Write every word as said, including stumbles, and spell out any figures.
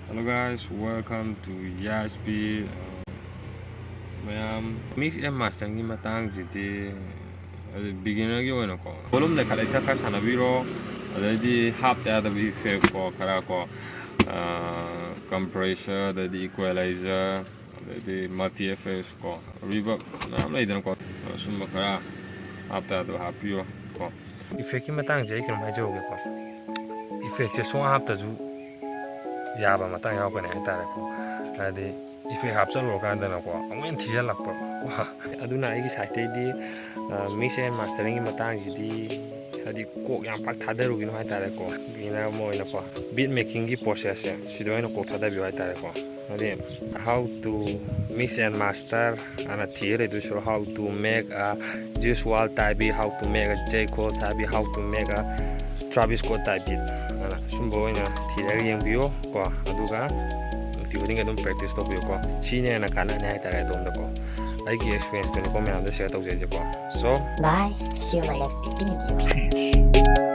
Hello guys, welcome to Yaspi. Uh, ꯃꯌꯥꯝ, mix and masteringꯒꯤ ꯃꯇꯥꯡꯁꯤꯗꯤ, ꯑꯗꯨ beginnerꯒꯤ ꯑꯣꯏꯅꯀꯣ, volume ꯂꯩꯈꯠ ꯂꯩꯊ ꯈꯔ ꯁꯥꯟꯅꯕꯤꯔꯣ꯫ ꯑꯗꯩꯗꯤ ꯍꯥꯞꯇ ꯌꯥꯗꯕ effect ꯀꯣ, ꯈꯔ ꯀꯣ, compressor, ꯑꯗꯩꯗꯤ equalizer, ꯑꯗꯩꯗꯤ multi effects ꯀꯣ, reverb ꯃꯌꯥꯝ ꯂꯩꯗꯅꯀꯣ, ꯁꯨꯝꯕ ꯈꯔ ꯍꯥꯞꯇ ꯌꯥꯗꯕ ꯍꯥꯞꯄꯤꯌꯣ ꯀꯣ꯫ Effectꯀꯤ ꯃꯇꯥꯡꯁꯦ ꯑꯩ ꯀꯩꯅꯣꯝ ꯍꯥꯏꯖꯍꯧꯒꯦꯀꯣ꯫ Effectꯁꯦ ꯁꯨꯡꯍꯥꯞ ꯍꯥꯞꯇꯁꯨ ꯌꯥꯕ ꯃꯇꯥꯡ ꯌꯥꯎꯔꯛꯀꯅꯤ ꯍꯥꯏꯇꯥꯔꯦꯀꯣ꯫ ꯍꯥꯏꯗꯤ effect ꯍꯥꯞꯆꯜꯂꯨꯔꯀꯥꯟꯗꯅꯀꯣ, ꯑꯃꯨꯛ ꯍꯦꯟꯅ ꯊꯤꯖꯤꯜꯂꯛꯄ꯫ ꯑꯗꯨꯅ ꯑꯩꯒꯤ sideꯇꯩꯗꯤ, ꯑ, mix and masteringꯒꯤ ꯃꯇꯥꯡꯁꯤꯗꯤ, ꯍꯥꯏꯗꯤ, ꯀꯣꯛ ꯌꯥꯝ ꯄꯥꯛ ꯊꯥꯗꯔꯨꯒꯤꯅꯣ ꯍꯥꯏꯇꯥꯔꯦꯀꯣ꯫ Beginner ꯑꯃ ꯑꯣꯏꯅꯀꯣ, beat makingꯒꯤ processꯁꯦ ꯁꯤꯗ ꯑꯣꯏꯅ ꯀꯣꯛ ꯊꯥꯗꯕꯤꯌꯨ ꯍꯥꯏꯇꯥꯔꯦꯀꯣ꯫ ꯍꯥꯏꯗꯤ, how to mix and master ꯑꯅ ꯊꯤꯔ ꯂꯩꯗꯣꯏ ꯁꯔꯨꯛ, how to make a Juice world type beat, how to make a J Cole type beat, how to make a Travis Scott type beat, ꯑꯅ ꯁꯨꯝꯕ ꯑꯣꯏꯅ ꯊꯤꯔꯒ ꯌꯦꯡꯕꯤꯌꯣ ꯀꯣ꯫ ꯑꯗꯨꯒ ꯅꯨꯡꯇꯤ ꯈꯨꯗꯤꯡꯒꯤ ꯑꯗꯨꯝ practice ꯇꯧꯕꯤꯌꯨꯀꯣ꯫ ꯁꯤꯅ ꯍꯦꯟꯅ ꯀꯥꯟꯅꯅꯤ ꯍꯥꯏꯇꯥꯔꯦ ꯑꯗꯣꯝꯗꯀꯣ꯫ ꯑꯩꯒꯤ experienceꯇꯨꯅꯤꯀꯣ ꯃꯌꯥꯝꯗ share ꯇꯧꯖꯩꯁꯦꯀꯣ꯫ So, bye, see you in my next video.